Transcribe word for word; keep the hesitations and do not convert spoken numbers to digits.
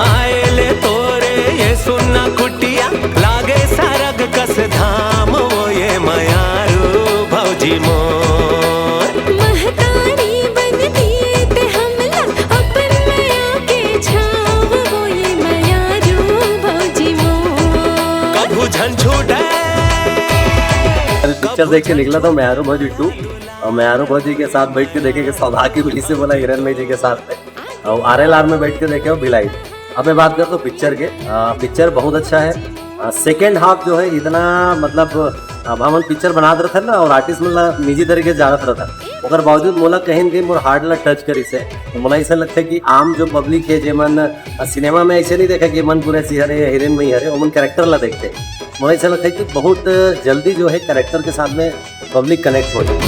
आए ले तोरे ये सुन्ना कुटिया, लागे सरग कस धाम वो ये मयारू भौजी मोर। महतारी बन दिए ते हमला अपन मया के छाव वो ये मयारू भौजी मोर। कभू झन छूटे। पिक्चर देख के निकला था मयारू भौजी टू, और मयारू भौजी के साथ बैठ के देखे के सौभाग्य मिली से बोला हिरन मई जी के साथ में, और आर एल आर में बैठ के देखे हो भिलाई। अब मैं बात करता हूँ पिक्चर के। आ, पिक्चर बहुत अच्छा है। सेकेंड हाफ जो है इतना, मतलब, अब हमन पिक्चर बनात रहथन ना, और आर्टिस्ट मन ला निजी तरीके से जानत रहथन, ओकर बावजूद मोला कहीं न कहीं मोर हार्ट ला टच करिस हे। तो मोला ऐसा लगता है कि आम जो पब्लिक है, जेमन सिनेमा में ऐसे नहीं देखा कि मन पूरे सिहरे, हिरन मई हरे, ओमन कैरेक्टर ला देखते। मोला ऐसा लगता है कि बहुत जल्दी जो है कैरेक्टर के साथ में पब्लिक कनेक्ट हो जाए।